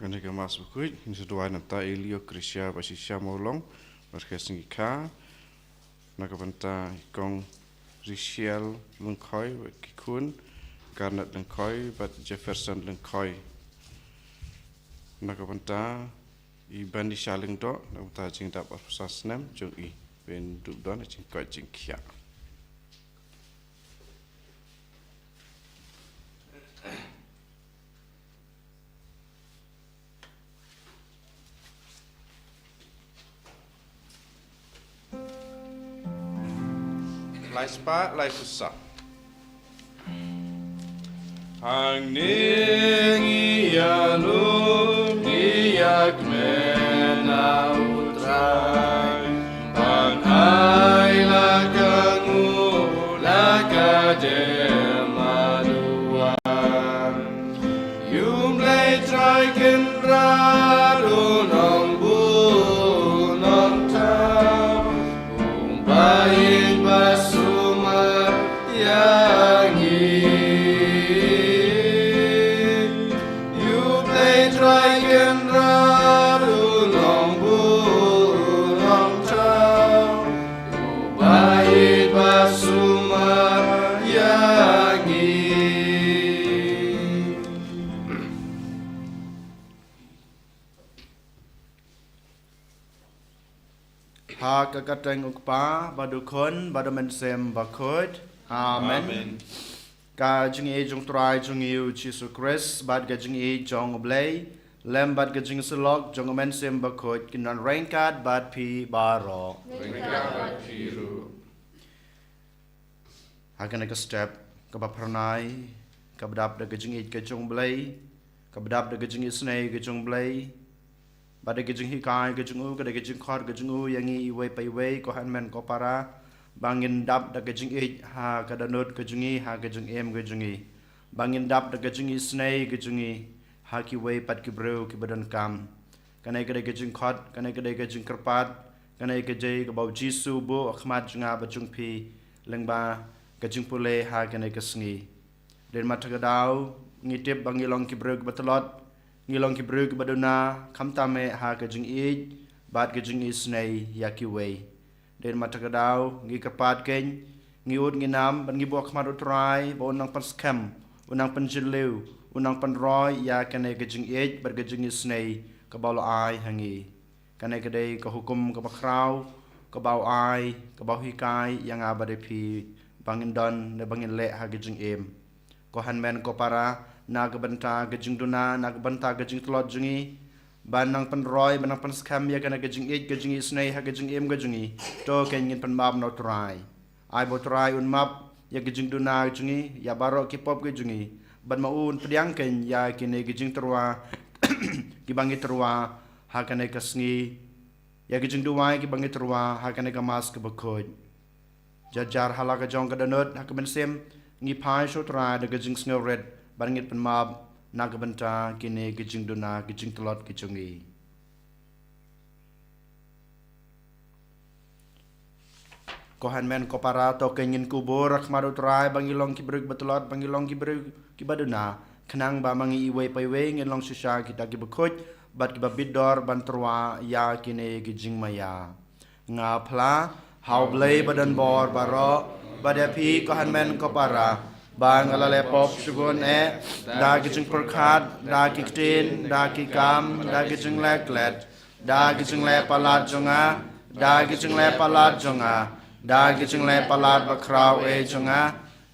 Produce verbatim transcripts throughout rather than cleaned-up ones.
Kane ka Mass bakhuid ngin sa duwai na ka bynta i Leo Krisha bad i Shamolong, bad ka Sngi Kha, na ka bynta i Kong Risiel Lyngkhoi bad ki khun, Garnet Lyngkhoi bad Jefferson Lyngkhoi. Na ka bynta i Banisha Lyngdoh, na ka bynta jingdap arphew saw snem jong i. Pyndup don jingkoit jingkhiah. Lai spah, lai phew saw. Hangne ngi ïalum, ngi ïakmen ha U Trai, ban ai la ka nguh, la ka dem, la ka duwai. Ïa U Blei Trai Kynrad u nongbuh u nongthaw, u ba ïeit ba sumar ïa ngi. Ïa U Blei Trai Kynrad u nongbuh u nongthaw, u ba ïeit ba sumar ïa ngi. Ha ka kyrteng U Kpa, bad U Khun, bad U Mynsiem Bakhuid. Amen. Amen. Ka jingïeit jong U Trai jong ngi U Jisu Khrist, bad ka jingïeit jong U Blei, lem bad ka jingsyllok jong U Mynsiem Bakhuid, kin don ryngkat bad phi baroh. Ryngkat bad phi ruh. Ha kane ka step kaba phyrnai, kaba dap da ka jingïeit ka jong U Blei, kaba dap da ka jingisynei ka jong U Blei, bad da ka jinghikai ka jong u, ka da ka jingkhot ka jong u ïa ngi iwei pa iwei, ko hynmen ko para, ba ngin dap da ka jingïeit ha ka dohnud ka jong ngi, ha ka jingim ka jong ngi, ba ngin dap da ka jingisynei ka jong ngi ha kiwei pat ki briew kiba donkam. Kane ka dei ka jingkhot, kane ka dei ka jingkyrpad, kane ka dei kaba U Jisu u buh ha khmat jong nga bad jong phi, lyngba ka jingpule ha kane ka sngi. Dei ma kata ka daw, ngi tip ba ngi long ki briew kiba tlot, ngi long ki briew kiba duna, khamtam eh ha ka jingïeit bad ka jingisynei ïa kiwei. Dei ma kata ka daw, ngi kyrpad kein, ngi ud ngi nam, bad ngi buh ha khmat U Trai, ba un nang pynskhem, un nang pynjylliew, un nang pynroi ïa kane ka jingïeit bad ka jingisynei kaba u la ai ha ngi. Kane ka dei ka hukum kaba khraw, kaba u ai, kaba u hikai ïa nga bad ïa phi, ba ngin don ne ba ngin leh ha ka jingim. Ko hynmen ko para, na ka bynta ka jingduna, na ka bynta ka jingtlot jong ngi, ban nang pynroi, ban nang pynskhem ïa kane ka jingïeit, ka jingisynei ha ka jingim ka jong ngi, to kein ngin pynmap na U Trai. Ai ba U Trai un map ïa ka jingduna jong ngi, ïa baroh ki pop ka jong ngi, bad ma u un pdiang kein ïa kine ki jingtyrwa kiba ngi tyrwa ha kane ka sngi, ïa ki jingduwai kiba ngi tyrwa ha kane ka Mass kaba khuid. Jar jar ha la ka jong ka dohnud ha ka mynsiem, ngi phai sha U Trai da ka jingsngewrit, bad ngin pynmap na ka bynta kine ki jingduna ki jingtlot ki jong ngi. Ko hynmen ko para, to kein ngin kubur ha khmat U Trai ba ngi long ki briew kiba tlot, ba ngi long ki briew kiba duna, khnang ba ma ngi iwei pa iwei ngin long shisha kita kiba khuid bad kiba bit dor ban tyrwa ïa kine ki jingmaïa. Nga phla ha U Blei ba don bor baroh, bad ïa phi ko hynmen ko para, ba nga la leh pop shibun eh, da ki jingpyrkhat, da ki ktien, da ki kam, da ki jingleh klet, da ki jingleh palat jong nga, da ki jingleh palat jong nga, da ki jingleh palat bakhraw eh jong nga.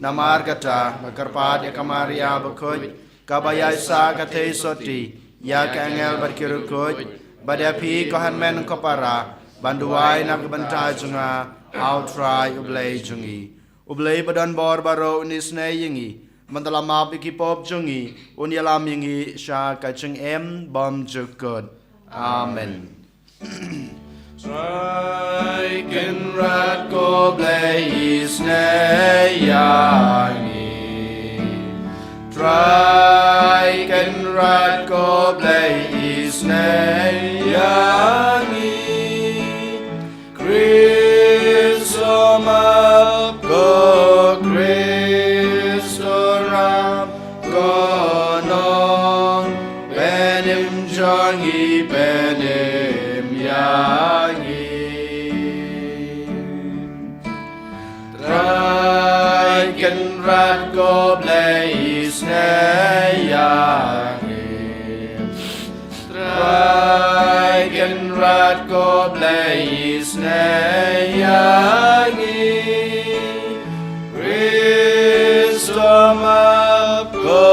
Namar kata, nga kyrpad ïa ka Maria bakhuid, kaba ïaisah ka theisotti, ïa ki angel bad ki riewkhuid, bad ïa phi ko hynmen ko para, ban duwai na ka bynta jong nga ha U Trai U Blei jong ngi. U Blei ba don bor baroh un isynei ïa ngi, ban da la map ïa ki pop jong ngi, un ïalam ïa ngi sha ka jingim bymjukut. Amen. Trai Kynrad ko Blei isynei ïa ngi. Trai Kynrad ko Blei isynei ïa ngi. Khrist u map, ko Khrist u rap, ko nongpynim jong pynim ïa ngi. Trai Kynrad ko Blei isynei ïa ngi. Trai Kynrad ko Blei isynei ïa ngi. Khrist to map, ko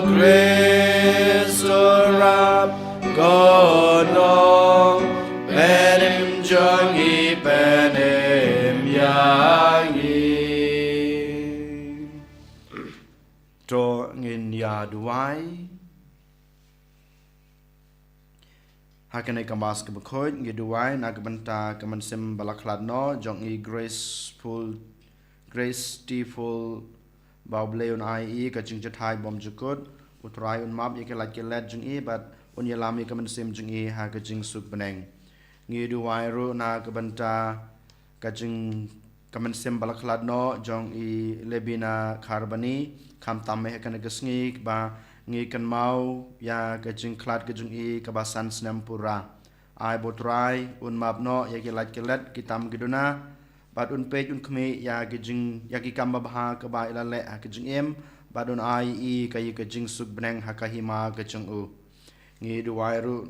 Khrist to rap, ko nongpynim jong ngi pynim ïa ngi. To ngin ïa duwai. Ha kane ka Mass kaba khuid ngi duwai na ka bynta ka mynsiem ba la khlad noh jong i Graceful, Grace Teaful, ba U Blei un ai i ka jingjahthait bymjukut, U Trai un map ïa ki lait ki let jong i bad un ïalam ïa ka mynsiem jong i ha ka jingsuk bneng. Ngi duwai ruh na ka bynta ka jing ka mynsiem ba la khlad noh jong i Lebina Kharbani, khamtam ha kane ka sngi ba ngi kynmaw ïa ka jingkhlad ka jong i kaba san snem pura. Ai ba U Trai un map noh ïa ki lait ki let ki tam ki duna, bad un peit un khmih ïa ki jing, ïa ki kam babha kaba i la leh ha ka jingim, bad un ai i ka ïa ka jingsuk bneng ha ka hima ka jong u. Ngi duwai ruh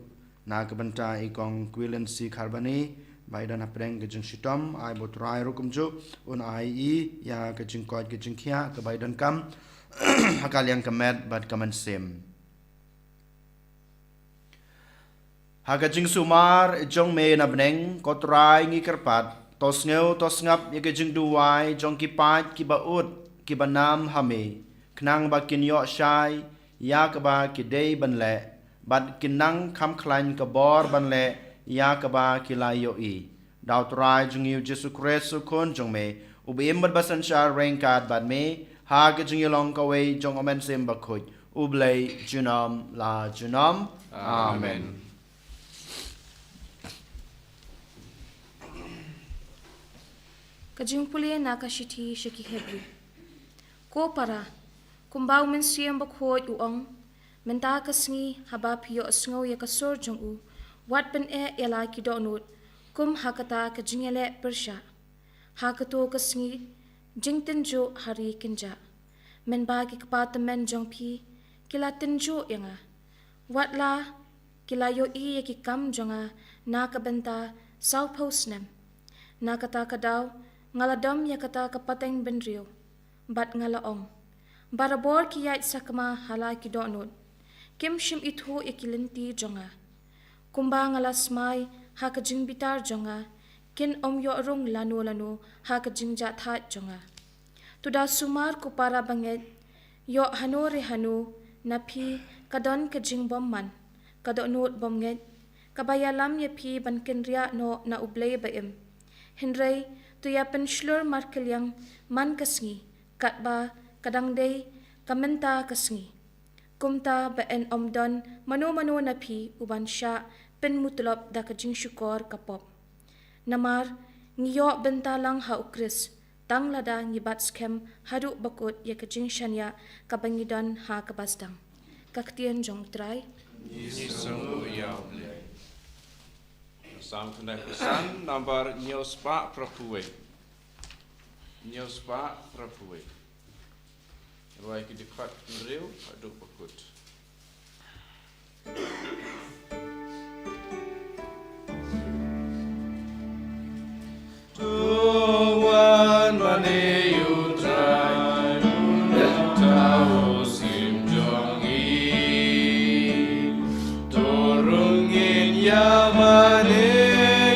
na ka bynta i Kong Quillency Kharbani, ba i don hapdeng ka jingshitom, ai ba U Trai ruh kumjuh un ai i ïa ka jingkoit ka jingkhiah kaba i donkam ha ka liang ka met bad ka mynsiem. Ha ka jingsumar jong me na bneng, ko Trai ngi kyrpad, to sngew to sngap ïa ka jingduwai jong ki paid kiba ud kiba nam ha me, khnang ba kin ïoh shai ïa kaba ki dei ban leh, bad kin nang kham khlaiñ ka bor ban leh ïa kaba ki la ïohi. Da U Trai jong ngi U Jisu Khrist U Khun jong me, uba im bad ba synshar ryngkat bad me ha ka jingïalong kawei jong U Mynsiem Bakhuid, U Blei junom la junom. Amen. Ka jingpule na ka shithi sha ki Hebru. Ko para, kumba U Mynsiem Bakhuid u ong, mynta ka sngi haba phi ïohsngew ïa ka sur jong u, wat pyneh ïa la ki dohnud kum ha kata ka jingïaleh pyrshah. Ha kato ka sngi jingtynjuh ha ri kynjah, mynba ki kpa tymmen jong phi ki la tynjuh ïa nga. Wat la ki la ïohi ïa ki kam jong nga na ka bynta sawphew snem. Na kata ka daw nga la dom ïa kata ka pateng bynriew, bad nga la ong, barabor ki ïaid sakma ha la ki dohnud. Kim shym ithuh ïa ki lynti jong nga. Kumba nga la smai ha ka jingbitar jong nga, kin ym ïoh rung lano lano ha ka jingjahthait jong nga. To da sumar ko para bangeit, ïoh hano re hano na phi ka don ka jingbymman, ka dohnud bymngeit, kaba ïalam ïa phi ban kynriah noh na U Blei ba im. Hynrei to ïa pynshlur markylliang man ka sngi, katba ka dang dei ka mynta ka sngi. Kumta ba yn ym don mano mano na phi uban shah pynmutlop da ka jingshukor ka pop. Namar ngi ïoh bynta lang ha U Khrist, tang lada ngi bat skhem haduh ba kut ïa ka jingshaniah kaba ngi don ha kaba sdang. Ka ktien jong U Trai. Ngi sngewbha ïa U Blei. Psalm khyndai phew san, nambar hynñiew spah phra phew wei. Hynñiew spah phra phew wei. Rwai ki dkhot hynriew haduh ba kut. To wan mane U Trai, u nang thaw u sim jong ngi. To rung ngin ïa mane,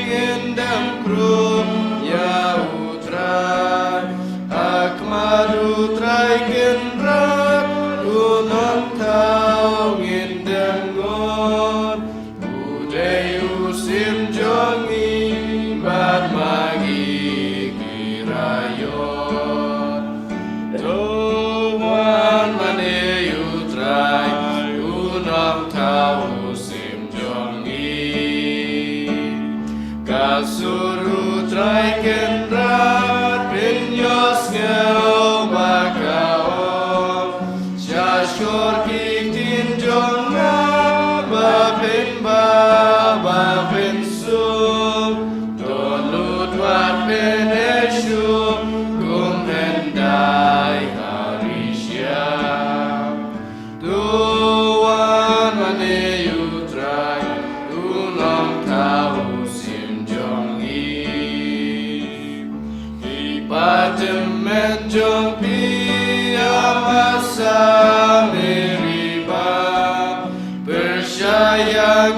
ngin dang khrum ïa U Trai. Ha khmat U Trai Kynrad, u nongthaw ngin dang ngor. U dei u sim jong ngi bad ma ngi ki ra ïoh. To wan mane U Trai, u nongthaw u sim jong ngi. Ka sur U Trai Kynrad, pynïohsngew ba ka ong. Sha shkor ki ktien jong nga ba pynban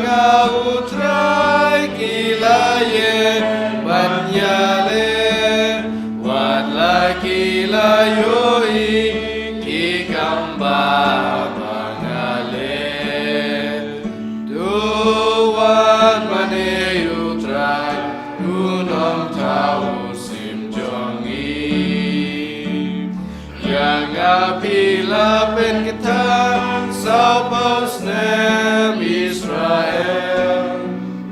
Nga u Trai ki la ïeng ban ïaleh, wat la ki la ïohi ki kam ba ba nga leh. To wan mane u Trai, u Nongthaw u sim jong ngi. Ïa nga phi la pynkyntang sawphew snem Israel.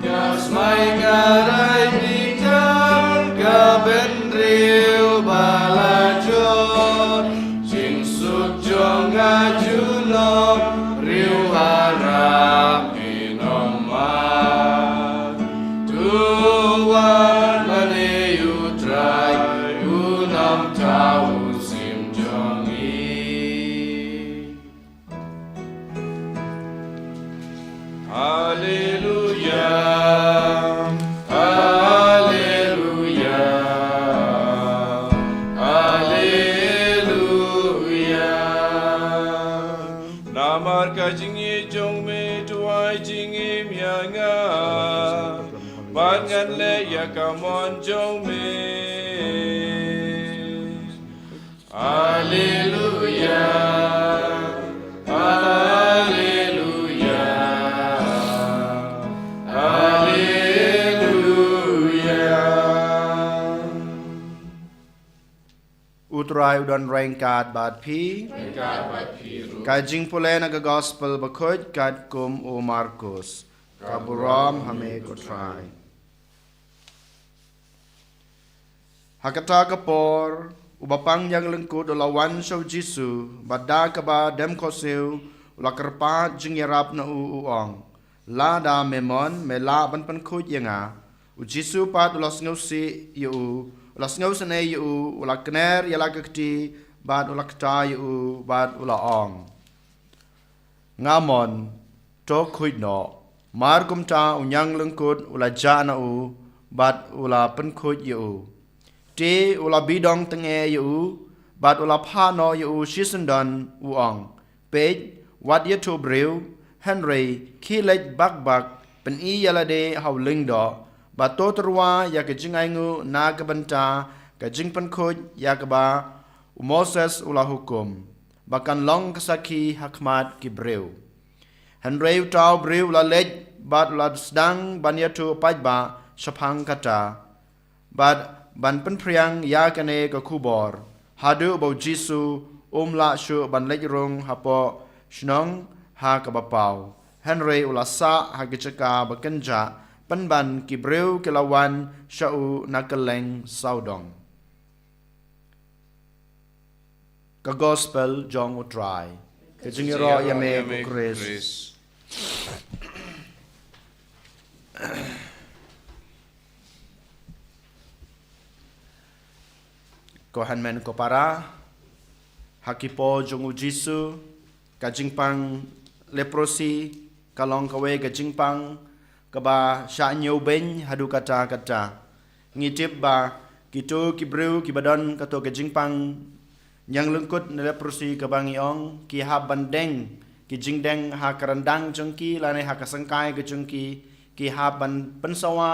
Nga smai nga rai phi tang ka bynriew ba la jot. Jingsuk jong nga junom briew Arab phin ym mad. To wan mane u Trai, u Nongthaw u sim jong ngi. Haleluya, haleluya, haleluya. Namar ka jingïeit jong me, to ai jingim ïa nga, bad ngan leh ïa ka mon jong me. Haleluya, haleluya, haleluya. U Trai u don ryngkat bad phi. Ryngkat bad phi ruh. Ka jingpule na ka Gospel bakhuid katkum u Markus. Ka burom ha me ko Trai. Ha kata ka por, u bapang ñianglyngkut u la wan sha u Jisu, bad da kaba dem khohsiew, u la kyrpad jingïarap na u, u ong. Lada me mon, me lah ban pynkhuid ïa nga. U Jisu pat u la sngewsih ïa u, u la sngewsynei ïa u, u la kner ïa la ka kti, bad u la kta ïa u, bad u la ong. Nga mon, to khuid noh. Mar kumta u ñianglyngkut u la jah na u, bad u la pynkhuid ïa u. Te u la bidong tyngeh ïa u, bad u la phah noh ïa u shisyndon u ong. Peit, wat ïathuh briew, hynrei khie leit bak bak, pyni ïa lade ha u lyngdoh, bad to tyrwa ïa ka jingainguh na ka bynta ka jingpynkhuid ïa kaba u Moses u la hukum, ba kan long ka sakhi ha khmat ki briew. Hynrei uta u briew u la leit bad u la sdang ban ïathuh paidbah shaphang kata, bad ban pynphriang ïa kane ka khubor, haduh ba u Jisu um lah shuh ban leit rung hapoh shnong ha kaba paw. Hynrei u la sah ha ki jaka ba kynjah, pynban ki briew ki la wan sha u na kylleng sawdong. Ka Gospel jong u Trai. Ka jingïaroh ïa me ko Khrist. Ko hynmen ko para, ha ki por jong u Jisu, ka jingpang leprosy ka long kawei ka jingpang kaba shah ñiewbeiñ haduh katta katta. Ngi tip ba kito ki briew kiba don kato ka jingpang ñianglyngkut ne leprosy kaba ngi ong, ki hap ban deng ki jingdeng ha ka ryndang jong ki lane ha ka syngkai ka jong ki, ki hap ban pynsawa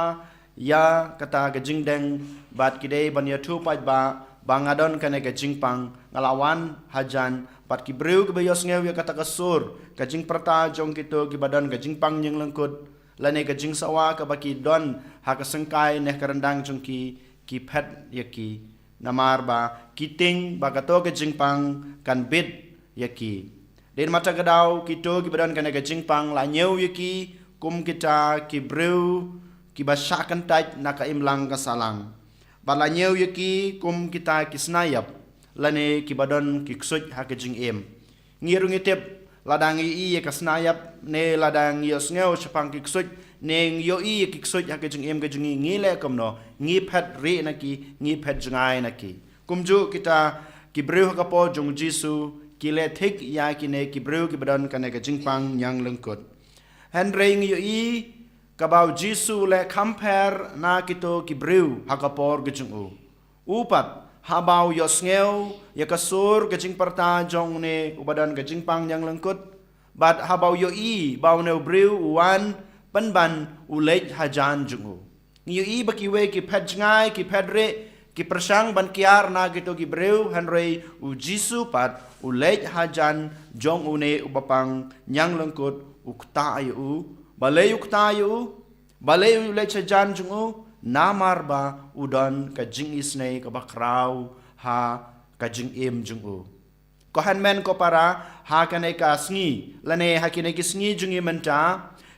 ïa kata ka jingdeng, bad ki dei ban ïathuh paidbah ba nga don kane ka jingpang, nga la wan hajan, bad ki briew kiba ïohsngew ïa kata ka sur ka jingpyrta jong kito kiba don ka jingpang ñianglyngkut lane ka jingsawa kaba ki don ha ka syngkai ne ka ryndang jong ki, ki phet ïa ki. Namar ba ki tieng ba kato ka jingpang kan bit ïa ki. Dei namar kata ka daw kito kiba don kane ka jingpang la ñiew ïa ki kum kita ki briew kiba shah kyntait na ka imlang ka sahlang. Bad la ñiew ïa ki kum kita ki snaiap lane kiba don ki ksuid ha ka jingim. Ngi ruh ngi tip, lada ngi ïohi ïa ka snaiap ne lada ngi ïohsngew shaphang ki ksuid, ne ngi ïohi ïa ki ksuid ha ka jingim ka jong ngi, ngi leh kumno? Ngi phet rieh na ki, ngi phet jngai na ki. Kumjuh kita ki briew ha ka por jong u Jisu ki leh thik ïa kine ki briew kiba don kane ka jingpang ñianglyngkut. Hynrei ngi ïohi kaba u Jisu u leh kham pher na kito ki briew ha ka por ka jong u. U pat, haba u ïohsngew ïa ka sur ka jingpyrta jong une uba don ka jingpang ñianglyngkut, bad haba u ïohi ba une u briew u wan pynban u leit hajan jong u. Ngi ïohi ba kiwei ki phet jngai, ki phet rieh, ki pyrshang ban kiar na kito ki briew, hynrei u Jisu pat u leit hajan jong une u bapang ñianglyngkut, u ktah ïa u. Balei u ktah ïa u? Balei u leit hajan jong u? Namar ba u don ka jingisynei kaba khraw ha ka jingim jong u. Ko hynmen ko para, ha kane ka sngi lane ha kine ki sngi jong ngi mynta,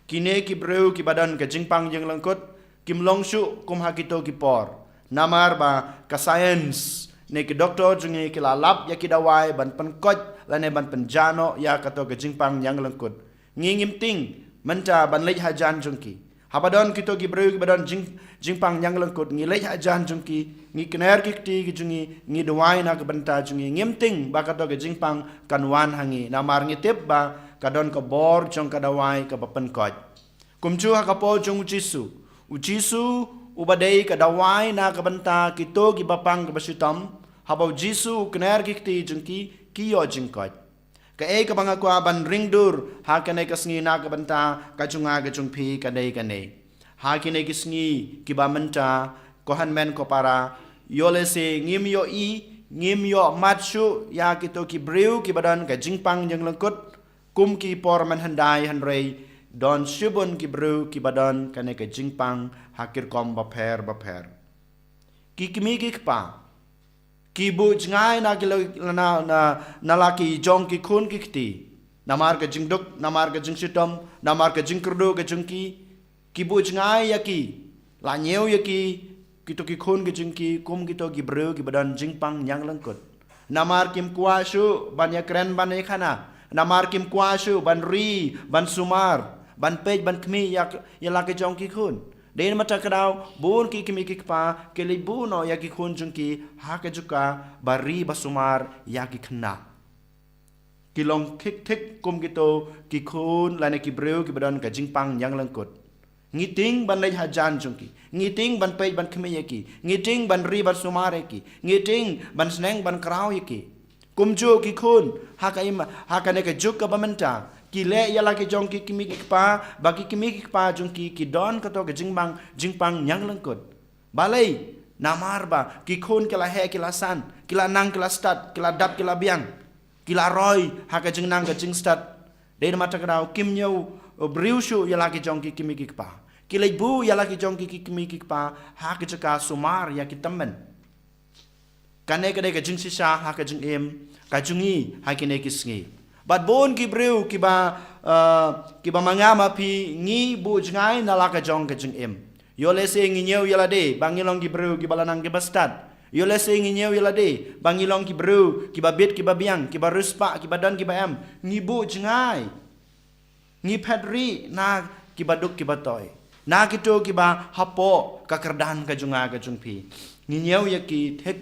kine ki briew kiba don ka jingpang ñianglyngkut kim long shuh kum ha kito ki por. Namar ba ka science ne ki doktor jong ngi ki la lap ïa ki dawai ban pynkoit lane ban pynjah noh ïa kato ka jingpang ñianglyngkut. Ngi ngim tieng mynta ban leit hajan jong ki. Haba don kito ki briew kiba don jing, jingpang ñianglyngkut, ngi leit hajan jong ki, ngi kner ki kti ki jong ngi, ngi duwai na ka bynta jong ngi, ngim tieng ba kato ka jingpang kan wan ha ngi. Namar ngi tip ba ka don ka bor jong ka dawai kaba pynkoit. Kumjuh ha ka por jong u Jisu. U Jisu uba dei ka dawai na ka bynta kito kiba pang kaba shitom. Haba u Jisu u kner ki kti jong ki, ki ïoh jingkoit. Kaei kaba nga kwah ban ring dur ha kane ka sngi na ka bynta ka jong nga ka jong phi kane kane. Ha kine ki sngi kiba mynta, ko hynmen ko para, ïoh lehse ngim ïohi, ngim ïohmat shuh ïa kito ki briew kiba don ka jingpang ñianglyngkut kum ki por mynhyndai, hynrei don shibun ki briew kiba don kane ka jingpang ha ki rukom bapher bapher. Ki kmie ki kpa ki buh jngai na ki la, na, na, na la ki jong ki khun ki kti. Namar ka jingduk, namar ka jingshitom, namar ka jingkyrduh ka jong ki, ki buh jngai ïa ki, la ñiew ïa ki, kito ki khun ki jong ki kum kito ki briew kiba don jingpang ñianglyngkut. Namar kim kwah shuh ban ïakren ban ïakhana. Namar kim kwah shuh ban ri, ban sumar, ban peit, ban khmih ïa, ïa la ki jong ki khun. Dei na kata ka daw, bun ki kmie ki kpa ki leit buh noh ïa ki khun jong ki ha ka jaka ba ri ba sumar ïa ki khynnah. Ki long thik thik kum kito ki khun lane ki briew kiba don ka jingpang ñianglyngkut. Ngi tieng ban leit hajan jong ki. Ngi tieng ban peit ban khmih ïa ki. Ngi tieng ban ri ban sumar ïa ki. Ngi tieng ban sneng ban kraw ïa ki. Kumjuh ki khun, ha ka im, ha kane ka juk kaba mynta, ki leh ïa la ki jong ki kmie ki kpa, ba ki kmie ki kpa jong ki ki don kato ka jingpang, jingpang ñianglyngkut. Balei? Namar ba ki khun ki la heh ki la san, ki la nang ki la stad, ki la dap ki la biang, ki la roi ha ka jingnang ka jingstad. Dei na kata ka daw kim ñiew, uh, briew shuh ïa la ki jong ki kmie ki kpa. Ki leit buh ïa la ki jong ki, ki kmie ki kpa ha ka jaka sumar ïa ki tymmen. Kane ka dei ka jingshisha ha ka jingim ka jong ngi ha kine ki sngi. Bad bun ki briew kiba, uh, kiba ma nga ma phi ngi buh jngai na la ka jong ka jingim. Ïoh lehse ngi ñiew ïa lade ba ngi long ki briew kiba la nang kiba stad. Ïoh lehse ngi ñiew ïa lade ba ngi long ki briew kiba bit kiba biang, kiba riewspah, kiba don kiba em. Ngi buh jngai. Ngi phet rieh na kiba duk kiba toi, na kito kiba hapoh ka kyrdan ka jong nga ka jong phi. Ngi ñiew ïa ki thik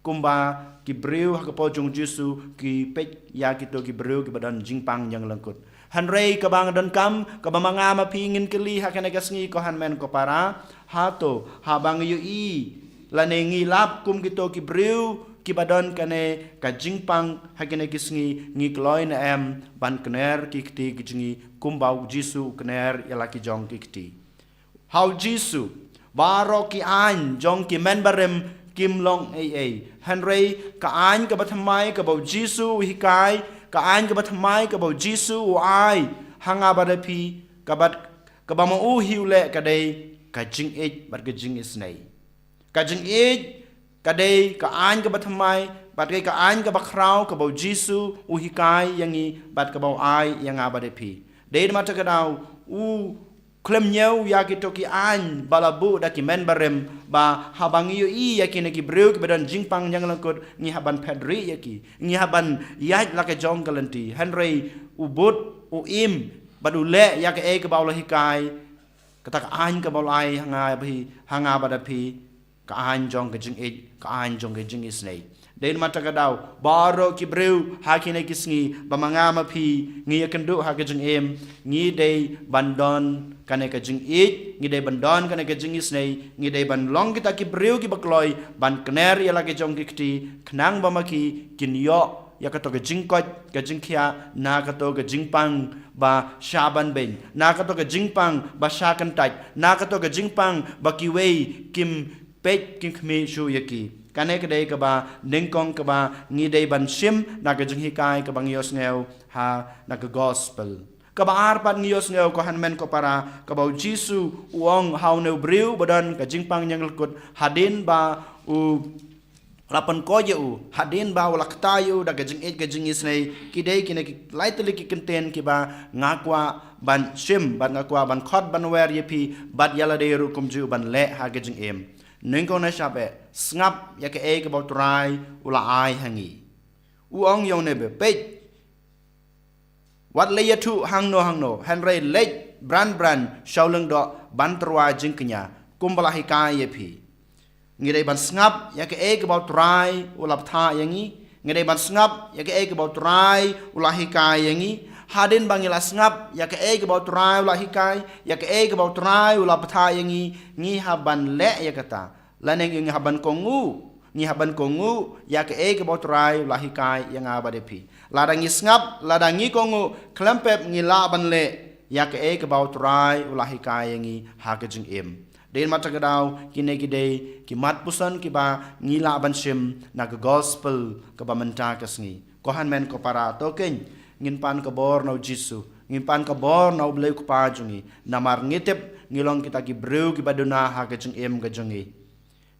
kumba ki briew ha ka por jong u Jisu ki peit ïa kito ki briew kiba don jingpang ñianglyngkut. Hynrei kaba nga donkam, kaba ma nga ma phi ngin kylli ha kane ka sngi, ko hynmen ko para, hato haba ngi ïohi lane ngi lap kum kito ki briew kiba don kane ka jingpang ha kine ki sngi, ngi kloi ne em ban kner ki kti ki jong ngi kumba u Jisu u kner ïa la ki jong ki kti? Ha u Jisu baroh ki aiñ jong ki mynbarim kim long ei ei. Hynrei ka aiñ kaba thymmai kaba u Jisu u hikai, ka aiñ kaba thymmai kaba u Jisu u ai ha nga bad ha phi, kaba, kaba ma u hi u leh ka dei ka jingïeit bad ka jingisynei. Ka jingïeit ka dei ka aiñ kaba thymmai bad ka dei ka aiñ kaba khraw kaba u Jisu u hikai ïa ngi bad kaba u ai ïa nga bad ïa phi. Dei na kata ka daw u khlem ñiew ïa kito ki aiñ ba la buh da ki mynbarim, ba haba ngi ïohi ïa kine ki briew kiba don jingpang ñianglyngkut ngi hap ban phet rieh ïa ki, ngi hap ban ïaid la ka jong ka lynti. Hynrei u bud, u im bad u leh ïa kaei kaba u la hikai. Kata ka aiñ kaba u la ai ha nga bad ha phi, ha nga bad ha phi, ka aiñ jong ka jingïeit, ka aiñ jong ka jingisynei. Dei na kata ka daw baroh ki briew ha kine ki sngi ba ma nga ma phi ngi ïakynduh ha ka jingim, ngi dei ban don kane ka jingïeit, ngi dei ban don kane ka jingisynei, ngi dei ban long kita ki briew kiba kloi ban kner ïa la ki jong ki kti, khnang ba ma ki kin ïoh ïa kato ka jingkoit ka jingkhiah, na kato ka jingpang ba shah ban beiñ, na kato ka jingpang ba shah kyntait, na kato ka jingpang ba kiwei kim peit kim khmih shuh ïa ki. Kane ka dei kaba nyngkong kaba ngi dei ban shim na ka jinghikai kaba ngi ïohsngew ha na ka gospel. Kaba ar pat ngi ïohsngew, ko hynmen ko para, kaba u Jisu u ong ha une u briew ba don ka jingpang ñianglyngkut, hadien ba u la pynkoit ïa u, hadien ba u la kta ïa u da ka jingïeit ka jingisynei, ki dei kine ki lai tylli ki kyntien kiba nga kwah ban shim, bad nga kwah ban khot ban wer ïa phi, bad ïa lade ruh kumjuh ban leh ha ka jingim. Nyngkong ne shah beh, sngap ïa kaei kaba u Trai u la ai ha ngi. U ong ïa une beh, peit, wat leit ïathuh hangno hangno, hynrei leit bran bran sha u lyngdoh ban tyrwa jingkñia, kumba la hikai ïa phi. Ngi dei ban sngap ïa kaei kaba u Trai u la bthah ïa ngi. Ngi dei ban sngap ïa kaei kaba u Trai u la hikai ïa ngi. Hadien ba ngi la sngap ïa kaei kaba u Trai u la hikai, ïa kaei kaba u Trai u la bthah ïa ngi, ngi hap ban leh ïa kata. Lane ngi hap ban kohnguh, ngi hap ban kohnguh ïa kaei kaba u Trai u la hikai ïa nga bad ïa phi. Lada ngi sngap, lada ngi kohnguh, khlem pep ngi lah ban leh ïa kaei kaba u Trai u la hikai ïa ngi ha ka jingim. Dei na kata ka daw, kine ki dei ki mat puson kiba ngi lah ban shim na ka gospel kaba mynta ka sngi. Ko hynmen ko para, to keiñ ngin pan ka bor na u Jisu, ngin pan ka bor na u Blei u Kpa jong ngi. Namar ngi tip ngi long kita ki briew kiba duna ha ka jingim ka jong ngi.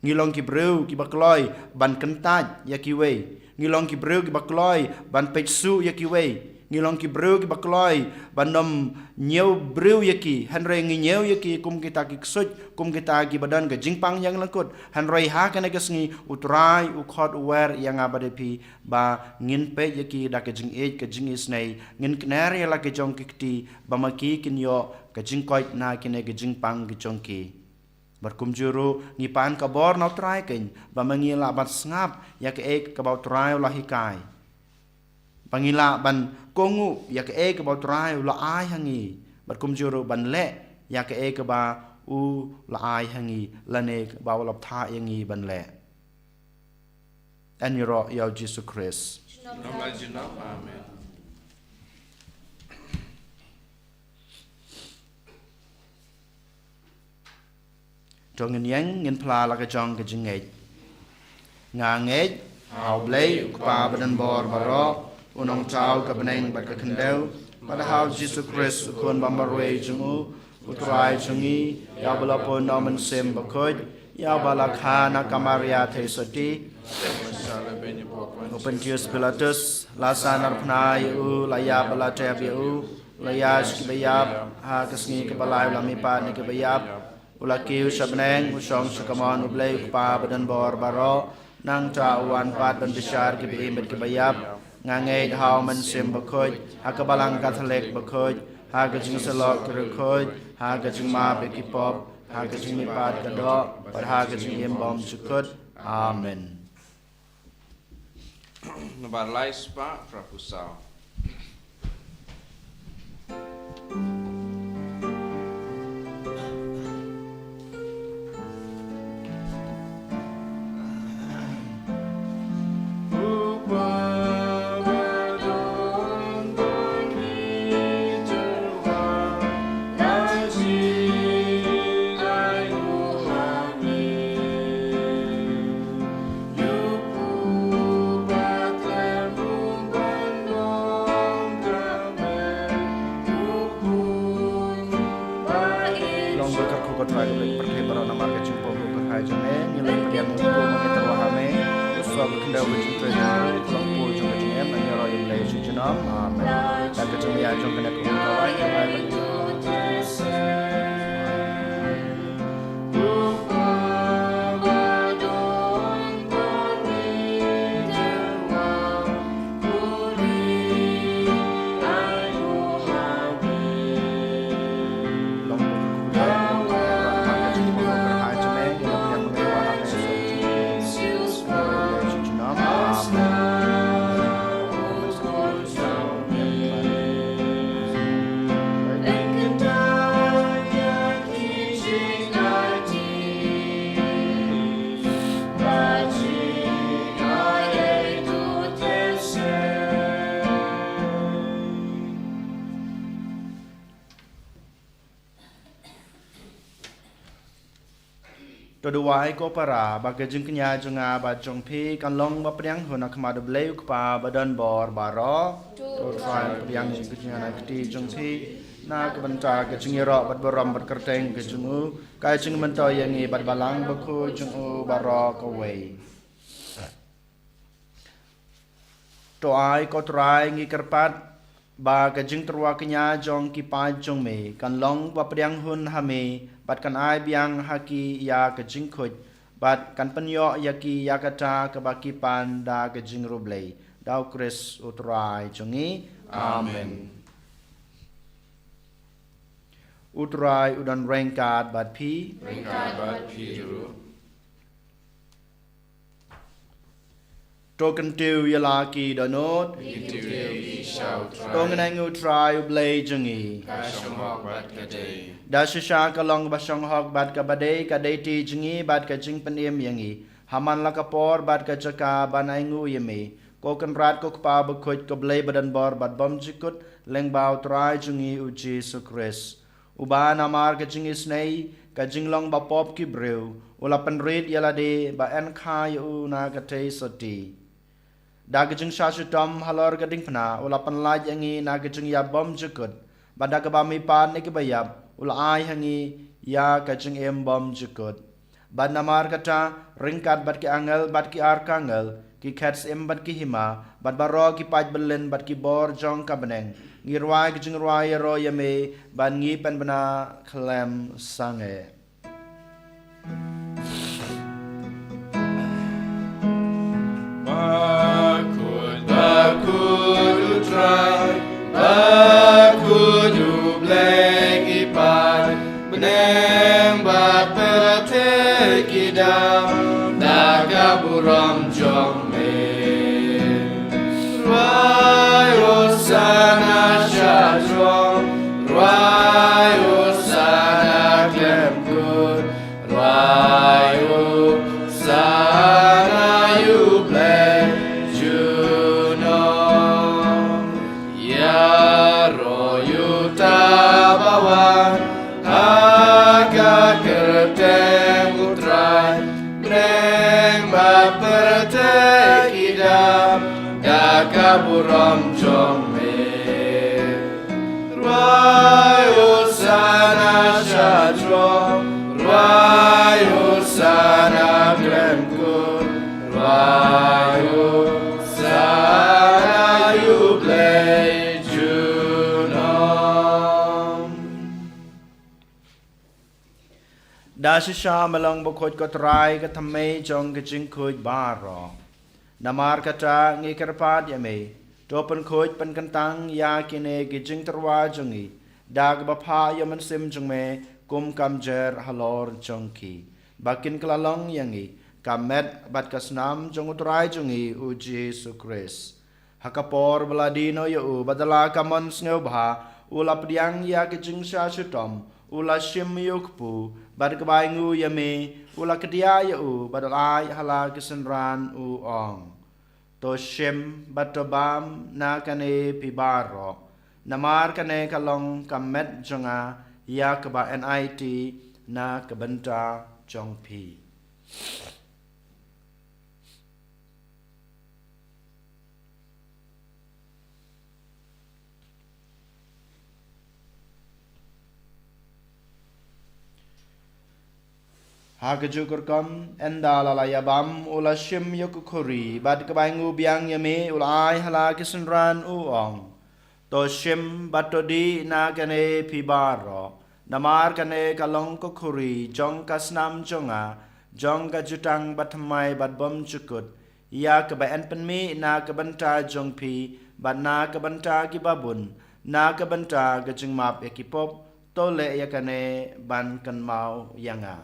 Ngi long ki briew kiba kloi ban kyntait ïa kiwei. Ngi long ki briew kiba kloi ban peit shuh ïa kiwei. Ngi long ki briew kiba kloi ban ym ñiew briew ïa ki, hynrei ngi ñiew ïa ki kum kita ki ksuid, kum kita kiba don ka jingpang ñianglyngkut. Hynrei ha kane ka sngi u Trai u khot u wer ïa nga bad ïa phi ba ngin peit ïa ki da ka jingïeit ka jingisynei, ngin kner ïa la ki jong ki kti, ba ma ki kin ïoh ka jingkoit na kine ka jingpang ka jong ki. Bad kumjuh ruh ngi pan ka bor na u Trai keiñ, ba ma ngi lah ban sngap ïa kaei kaba u Trai u la hikai, ba ngi lah ban kohnguh ïa kaei kaba u Trai u la ai ha ngi. Bad kumjuh ruh ban leh ïa kaei kaba u la ai ha ngi, lane ba u la bthah ïa ngi ban leh. Yn ïaroh ïa u Jisu Khrist. Junom la junom. Amen. To ngin ïeng, ngin phla la ka jong ka jingngeit. Nga ngeit ha u Blei u Kpa badonbor baroh, u nongthaw ka bneng bad ka khyndew, bad ha u Jisu Khrist u Khun ba marwei jong u, u Trai jong ngi, ïa uba la pun na u Mynsiem Bakhuid, ïa uba la kha na ka Maria Theisotti, u Pontius Pilatus la sandar phna ïa u, la ïap bad la tep ïa u, la ïaid sha kiba ïap, ha ka sngi kaba lai u la mihpat na kiba ïap, u la kiew sha bneng, u shong sha kamon u Blei u Kpa badonbor baroh, nangta u wan pat ban bishar kiba im bad kiba ïap. Nga ngeit ha u Mynsiem Bakhuid, ha ka Balang Katholik bakhuid, ha ka jingsyllok ki riewkhuid, ha ka jingmap ïa ki pop, ha ka jingmihpat ka doh, bad ha ka jingim bymjukut. Amen. Nambar lai spah phra phew saw. Long ba ka kyrkhu ka Trai ka Blei ka pyrthei baroh namar ka jingpynpaw ka hai jong me, ngi leh pdiang ngi pynpaw ngi tyrwa ha me, u sop ka khyndew ka jingtrei jong u, ka long pur jong ka jingim, ngi ïaroh ïa u Blei sha junom. Amen. Da ka jingmyntoi jong kane ka kyrkhu ka wai, ka wai. To duwai ko para, ba ka jingkñia jong nga bad jong phi kan long ba pdiang hun ha khmat U Blei U Kpa badonbor baroh. To trai pdiang jingkñia na kti jong phi, na ka bynta ka jingïaroh bad burom bad kyrteng ka jong u, ka jingmyntoi ïa ngi bad Balang Bakhuid jong u baroh kawei. To ai ko Trai ngi kyrpad ba ka jingtyrwa kñia jong ki paid jong me kan long ba pdiang hun ha me, bad kan ai biang ha ki ïa ka jingkhuid, bad kan pynïoh ïa ki ïa kata kaba ki pan da ka jingriewblei. Da U Khrist U Trai jong ngi. Amen. U Trai u don ryngkat bad phi. Ryngkat bad phi ruh. To kyntiew ïa la ki dohnud. Kyntiew ïa ki sha U Trai. To ngin ai nguh U Trai U Blei jong ngi. Ka shong hok bad ka dei. Da shisha ka long kaba shong hok bad kaba dei, ka dei ti jong ngi bad ka jingpynim ïa ngi, ha man la ka por bad ka jaka ban ai nguh ïa me, ko Kynrad ko Kpa Bakhuid, ko Blei badonbor bad bymjukut, lyngba U Trai jong ngi U Jisu Khrist. Uba namar ka jingisynei, ka jinglong bapop ki briew, u la pynrit ïa lade ba yn kha ïa u na ka tei sotti. Da ka jingshah shitom halor ka diengphna, u la pynlait ïa ngi na ka jingïap bymjukut, bad da kaba mihpat na kiba ïap, u la ai ha ngi ïa ka jingim bymjukut. Bad namar kata, ryngkat bad ki angel bad ki arkangel, ki khet syiem bad ki hima, bad baroh ki paid byllien bad ki bor jong ka bneng, ngi rwai ka jingrwai ïaroh ïa me, bad ngi pynbna khlem sangeh. Bakhuid, bakhuid U Trai, bakhuid U Blei ki paid bneng bad pyrthei ki dap da ka burom jong me. Rwai Hosana sha throne, rwai Hosana khlem kut, rwai Hosana ïa U Blei junom. Ïaroh ïa uta uba wan ha ka kyrteng U Trai, bneng bad pyrthei ki dap da ka burom jong me. Rwai Hosana sha throne, rwai Hosana khlem kut, rwai Hosana ïa U Blei junom. Da shisha me long bakhuid ko Trai, ka thymmei jong ka jingkhuid baroh. Namar kata ngi kyrpad ïa me, to pynkhuid pynkyntang ïa kine ki jingtyrwa jong ngi, da kaba phah ïa U Mynsiem jong me kum ka mjer halor jong ki, ba kin kylla long ïa ngi ka met bad ka snam jong U Trai jong ngi U Jisu Khrist. Ha ka por ba la die noh ïa u, bad da la ka mon sngewbha, u la pdiang ïa ka jingshah shitom, u la shim ïa u kpu, bad kaba ai nguh ïa me, u la kdiah ïa u, bad u la ai ha la ki synran, u ong: To shim bad to bam na kane phi baroh, namar kane ka long ka met jong nga, ïa kaba yn aiti na ka bynta jong phi. Ha kajuh ka rukom, ynda la la ïa bam, u la shim ïa ka khuri, bad kaba ai nguh biang ïa me, u la ai ha la ki synran, u ong: To shim bad to dih na kane phi baroh, namar kane ka long ka khuri jong ka snam jong nga, jong ka jutang bathymmai bad bymjukut, ïa kaba yn pynmih na ka bynta jong phi bad na ka bynta kiba bun, na ka bynta ka jingmap ïa ki pop. To leh ïa kane ban kynmaw ïa nga.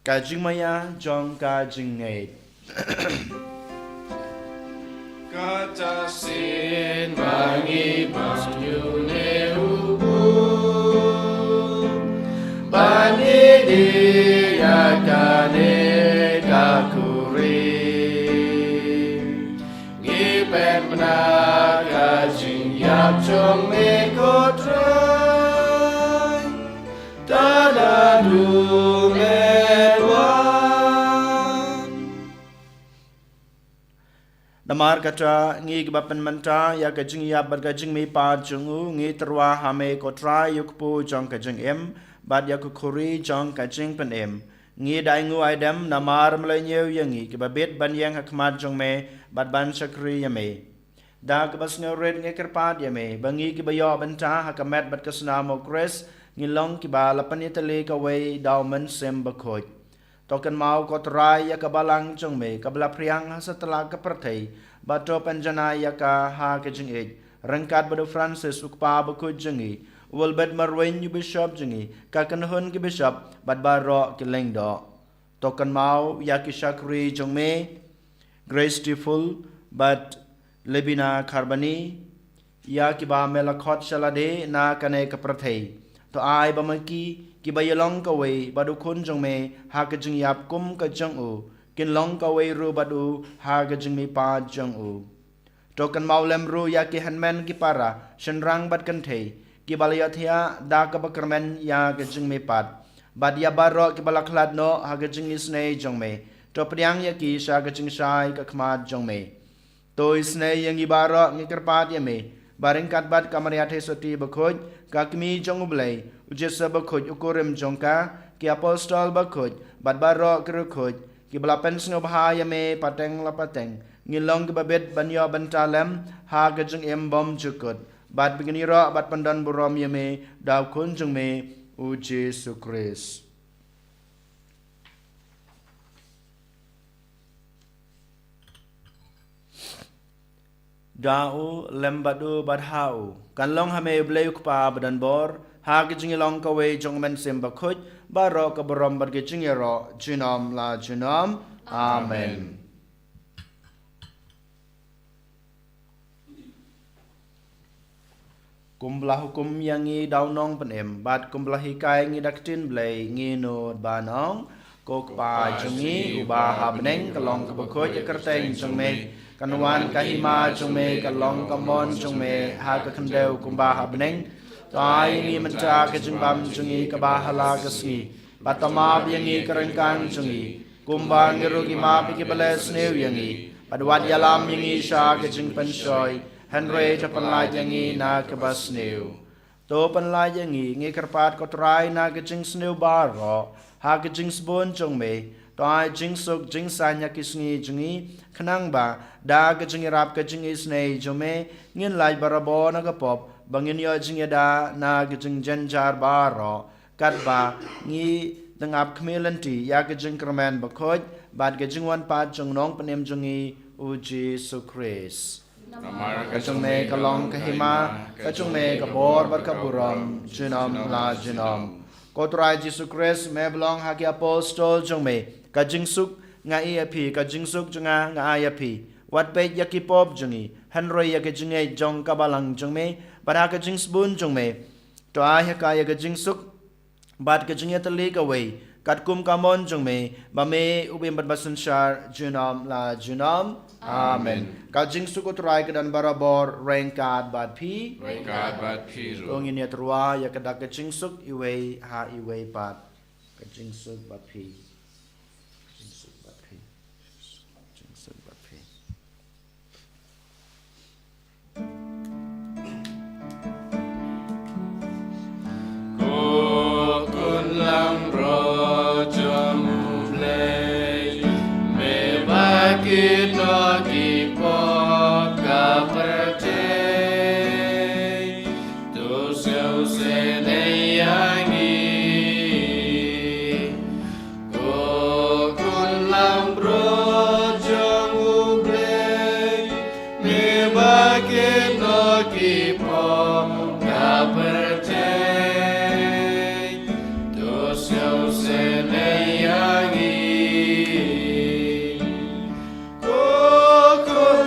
Ka jingmaïa jong ka jingngeit. Kata shisien ba ngi bam ïa u bun, ba ngi dih ïa kane ka khuri. Ka jingïap jong me ko Trai, ta naduh me wan. Namar kata, ngi kiba pynmynta ïa ka jingïap bad ka jingmihpat jong u, ngi tyrwa ha me ko Trai, ïa u kpu jong ka jingim bad ïa ka khuri jong ka jingpynim. Ngi da ainguh aidem namar me la ñiew ïa ngi kiba bit ban ïeng ha khmat jong me bad ban shakri ïa me. Da kaba sngewrit ngi kyrpad ïa me ba ngi kiba ïoh bynta ha ka met bad ka snam u Khrist, ngi long kiba la pynïatylli kawei da u Mynsiem Bakhuid. To kynmaw ko Trai ïa ka balang jong me kaba la phriang ha satlak ka pyrthei, bad to pynjanai ïa ka ha ka jingïeit, ryngkat bad u Francis u kpa bakhuid jong ngi, u Albert Marwein u bishop jong ngi, ka kynhun ki bishop bad baroh ki lyngdoh. To kynmaw ïa ki shakri jong me, Grace Tiful bad Lebina Kharbani, ïa kiba me la khot sha lade na kane ka pyrthei. To ai ba ma ki, kiba ïalong kawei bad u Khun jong me ha ka jingïap kum ka jong u, kin long kawei ruh bad u ha ka jingmihpat jong u. To kynmaw lem ruh ïa ki hynmen ki para, shynrang bad kynthei, kiba la ïathiah da kaba kyrmen ïa ka jingmihpat, bad ïa baroh kiba la khlad noh ha ka jingisynei jong me. To pdiang ïa ki sha ka jingshai ka khmat jong me. To isynei ïa ngi baroh, ngi kyrpad ïa me ba ryngkat bad ka Maria Theisotti bakhuid, ka Kmie jong u Blei, u Joseph bakhuid u kurim jong ka, ki apostol bakhuid bad baroh ki riewkhuid kiba la pynsngewbha ïa me pateng la pateng, ngin long kiba bit ban ïoh bynta lem ha ka jingim bymjukut, bad ba ngin ïaroh bad pyndonburom ïa me da u Khun jong me, u Jisu Khrist. Da u, lem bad u, bad ha u, kan long ha me u Blei u Kpa badonbor, ha ka jingïalong kawei jong u Mynsiem Bakhuid, baroh ka burom bad ka jingïaroh junom la junom. Amen. Kumba la hukum ïa ngi da u Nongpynim, bad kumba la hikai ïa ngi da ka ktien Blei, ngi nud ban ong: Ko Kpa jong ngi uba ha bneng, ka long kaba khuid ïa ka kyrteng jong me. Kan wan ka hima jong me, kan long ka mon jong me ha ka khyndew kumba ha bneng. To ai ïa ngi mynta ka jingbam jong ngi kaba ha la ka sngi. Bad to map ïa ngi ka ryngkang jong ngi, kumba ngi ruh ngi map ïa kiba leh sniew ïa ngi. Bad wat ïalam ïa ngi sha ka jingpynshoi, hynrei to pynlait ïa ngi na kaba sniew. To pynlait ïa ngi, ngi kyrpad ko Trai, na ka jingsniew baroh, ha ka jingsbun jong me. To ai jingsuk jingsaiñ ha ki sngi jong ngi, khnang ba da ka jingïarap ka jingisynei jong me, ngin lait barabor na ka pop, ba ngin ïoh jingïada na ka jingjynjar baroh, katba ngi dang ap khmih lynti ïa ka jingkyrmen bakhuid bad ka jingwan pat jong u Nongpynim jong ngi, u Jisu Khrist. Namar ka jong me ka long ka hima, ka jong me ka bor bad ka burom junom la junom. Ko Trai Jisu Khrist, me ba la ong ha ki apostol jong me: Ka jingsuk nga ai ïa phi, ka jingsuk jong nga nga ai ïa phi. Wat peit ïa ki pop jong ngi, hynrei ïa ka jingngeit jong ka balang jong me. Bad ha ka jingsbun jong me, to ai ha ka ïa ka jingsuk bad ka jingïatylli kawei, katkum ka mon jong me, ba me u bym bad ba synshar junom la junom. Amen. Ka jingsuk u Trai ka don barabor ryngkat bad phi. Ryngkat bad phi ruh. To ngin ïatyrwa ïa ka dak ka jingsuk iwei ha iwei pat. Ka jingsuk bad phi. Ka jingsuk bad phi. Ka jingsuk bad phi. Ko khun langbrot jong u Blei, me ba kit noh ki pop ka pyrthei, to sngewsynei ïa ngi. Ko khun langbrot jong u Blei, me ba kit noh ki pop ka pyrthei, to sngewsynei ïa ngi. Ko khun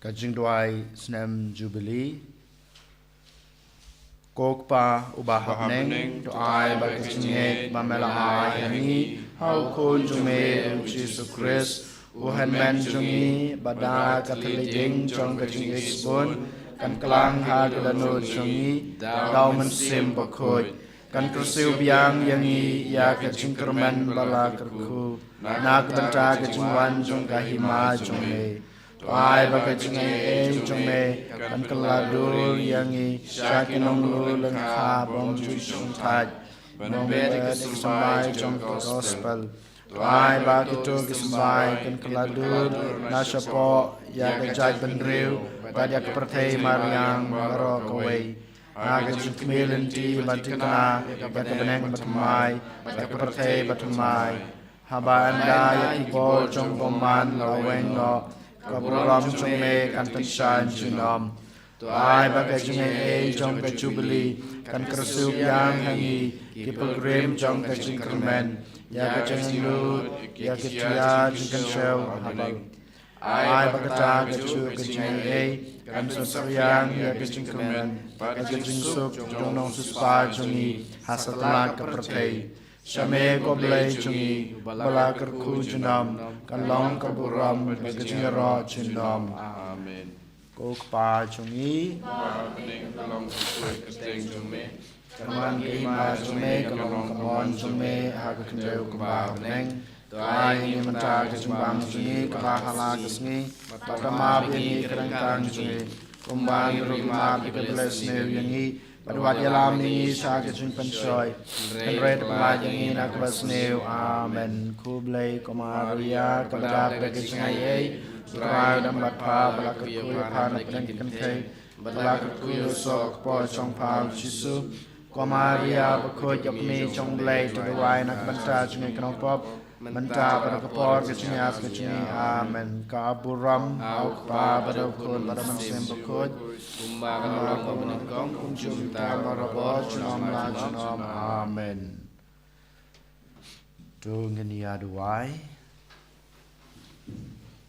Ka jingduwai snem Jubili. Ko Kpa uba ha bneng, to ai ba ka jingngeit ba me la ai ha ngi ha u Khun jong me u Jisu Khrist, u hynmen jong ngi, ba da ka thylliej ïing jong ka jingïeit sbun kan klang ha ka dohnud jong ngi da u Mynsiem Bakhuid, kan kyrsiew biang ïa ngi ïa ka jingkyrmen ba la kyrkhu na ka bynta ka jingwan jong ka hima jong me. To ai ba ka jingaiei jong me kan kylla dur ïa ngi sha ki nonglulengkha bym ju shongthait, bym bit ïa ki symbai jong ka gospel. To ai ba kito ki symbai kan kylla dur na shapoh ïa ka jaitbynriew bad ïa ka pyrthei mariang baroh kawei, ha ka jingkhmih lynti ba thikna ïa ka bneng bathymmai bad ka pyrthei bathymmai. Haba ynda ïa ki bor jong u bymman la weng noh, ka burom jong me kan pynshai junom. To ai ba ka jingaiei jong ka Jubili kan kyrsiew biang ha ngi ki pilgrim jong ka jingkyrmen ïa ka jinglut ïa ki tia jingkynshew ha bneng. Ai ba kata kajuh ka jingaiei kan pynsaphriang ïa ka jingkmen bad ka jingsuk jong u nongsiewspah jong ngi ha satlak ka pyrthei. Sha me ko Blei jong ngi, ba la kyrkhu junom, kan long ka burom bad ka jingïaroh junom. Amen. Ko Kpa jong ngi, ba ha bneng, ka long ka kyrteng jong me. Kan wan ka hima jong me, kan long ka mon jong me ha ka khyndew kumba ha bneng. To ai ïa ngi mynta ka jingbam jong ngi kaba ha la ka sngi, bad to map ïa ngi ki ryngkang jong ngi, kumba ngi ruh ngi map ïa kiba leh sniew ïa ngi, bad wat ïalam ïa ngi sha ka jingpynshoi, hynrei to pyllait ïa ngi na kaba sniew. Amen. Khublei ko Maria, kaba dap da ka jingaiei, u Trai u don bad pha, ba la kyrkhu ïa pha na pdeng ki kynthei, bad la kyrkhu ïa u soh ka kpoh jong pha u Jisu. Ko Maria bakhuid, ka kmie jong u Blei, to duwai na ka bynta jong ngi ki nongpop, mynta bad ha ka por ka jingïap ka jong ngi. Amen. Ka burom ha u Kpa bad ha u Khun bad ha u Mynsiem Bakhuid, kumba ka la long ha bneng, kumjuh mynta, baroh junom la junom. Amen. To ngin ïa duwai.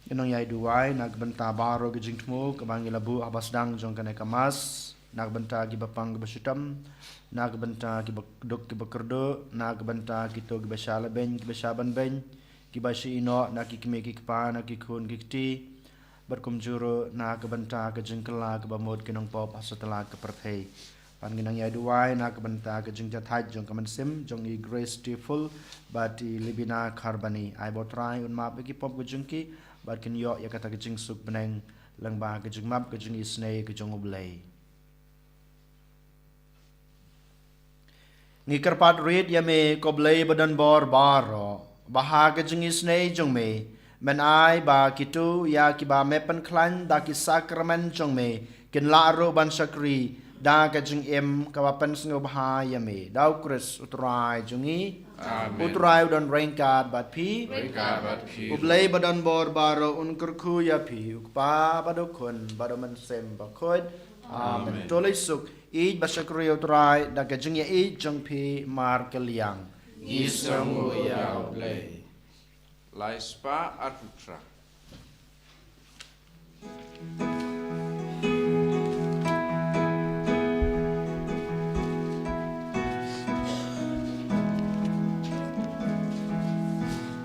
Ngin nang ïa duwai na ka bynta baroh ki jingthmu kaba ngi la buh haba sdang jong kane ka Mass, na ka bynta kiba pang kiba shitom, na ka bynta kiba duk kiba kyrduh, na ka bynta kito kiba shah lehbeiñ kiba shah banbeiñ, kiba shah ïehnoh, na ki kmie ki kpa, na ki khun ki kti, bad kumjuh ruh na ka bynta ka jingkylla kaba mut ki nongpop ha satlak ka pyrthei. Bad ngin nang ïa duwai na ka bynta ka jingjahthait jong ka mynsiem jong i Grace Tearful bad i Libina Kharbani. Ai ba u Trai un map ïa ki pop ka jong ki, bad kin ïoh ïa kata ka jingsuk bneng lyngba ka jingmap ka jingisynei ka jong u Blei. Ngi kyrpad rit ïa me ko Blei ba don bor baroh, ba ha ka jingisynei jong me, men ai ba kito ïa kiba me pynkhlaiñ da ki sakramen jong me kin lah ruh ban shakri da ka jingim kaba pynsngewbha ïa me. Da u Khrist u Trai jong ngi. Amen. U Trai u don ryngkat bad phi. Ryngkat bad phi. U Blei ba don bor baroh un kyrkhu ïa phi, u Kpa bad u Khun bad u Mynsiem Bakhuid. Amen. Amen. To leit suk, ïeit bad shakri ïa u Trai da ka jingïeit jong phi markylliang. Ngi sngewnguh ïa u Blei. Lai spah arphew phra.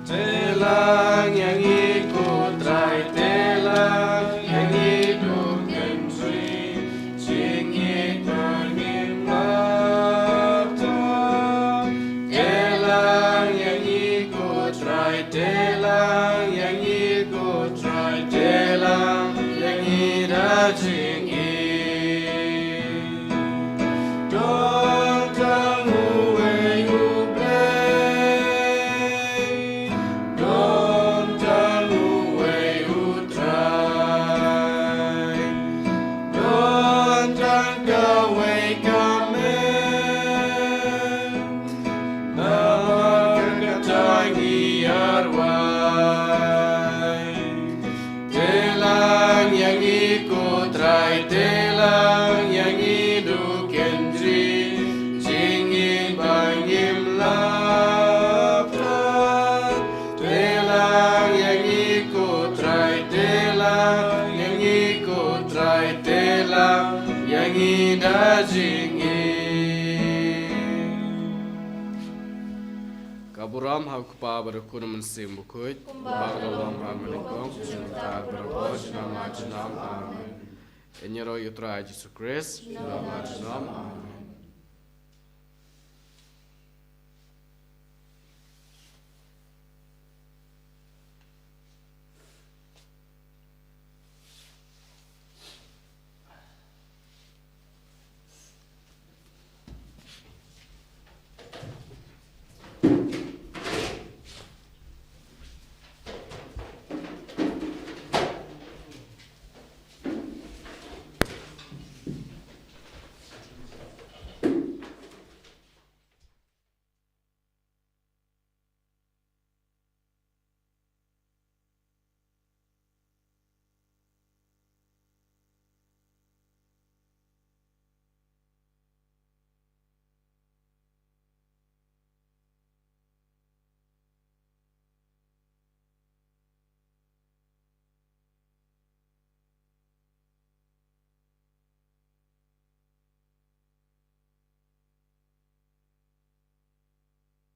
Te lang ïa ngi ko Trai, te lang ïa ngi ko Kynrad, jingïeit ba ngim lah thoh. Te lang ïa ngi ko Trai, te lang ïa ngi ko Trai, te lang ïa ngi da jingïeit. Don tang uwei u Blei, don tang uwei u Trai, don tang kawei ka met. Namar kata ngi arwai. Te lang ïa ngi ko Trai. jingim. Ka burom ha u Kpa bad u Khun bad u Mynsiem Bakhuid, kumba ka long ha la ka lynnong, mynta bad barabor, junom la junom. Amen. Ïaroh ïa u Trai Jisu Khrist. Junom la junom. Amen.